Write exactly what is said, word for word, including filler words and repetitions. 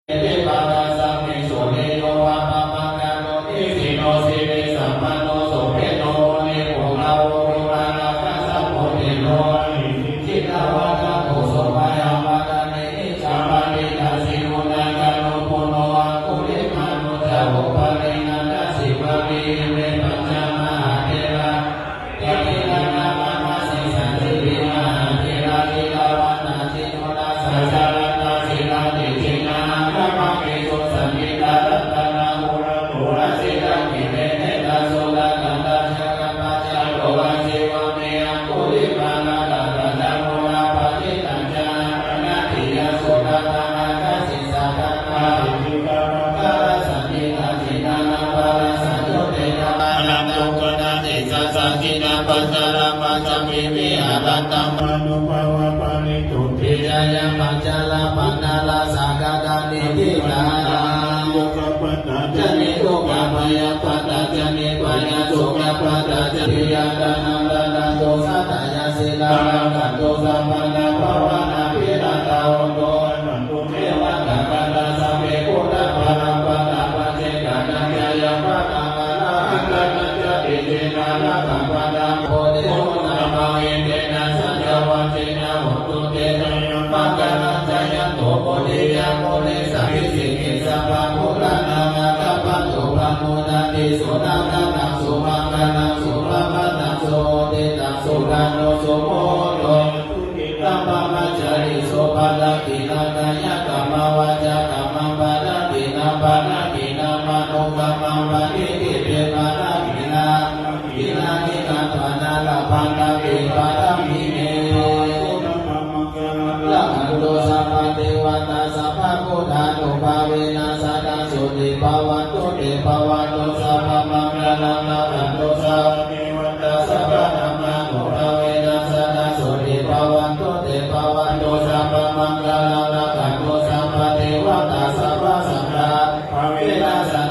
Iti pakāsamiṃ suriyo va pabhaṅkaro, nisinno sirisampanno subhendo munipuṅgavo, kumārakassapo thero mahesī cittavādako so mayhaṃ vadane. Icca paṇḍitāsi guṇākaro, puṇṇo aṅgulimālo ca, upālī nandasīvalī, ime pañca mahātherā. Yānīdha nāma mahesī santindī, mahātherā sīlavā ca jalantā, sīlante jinānaṃ pāpesū saṃsitā. Ratanaṃ purato āsi, dakkhiṇe mettasuttakaṃ, dhajaggaṃ pacchato āsi, vāme aṅgulimālakaṃ. Khandhamoraparittañca āṭānāṭiyasuttakaṃ, ākāse saṭṭhakā Sukhitaṃ brahmacārisu, padakkhiṇaṃ kāyakammaṃ vācākammaṃ padakkhiṇaṃ, padakkhiṇaṃ manokammaṃ paṇidhī te padakkhiṇā. Dakkhiṇāni katvāna labhantatthe padakkhiṇe. Rakkhantu sabbadevatā sabbabuddhānubhāvena sadā sotthī bhavantu te. Bhavatu sabbamaṅgalaṃ rakkhantu sabbadevatā sabbadhammānubhāvena sadā sotthī bhavantu te. Bhavatu sabbamaṅgalaṃ rakkhantu sabbadevatā sabbasaṅghānubhāvena sadā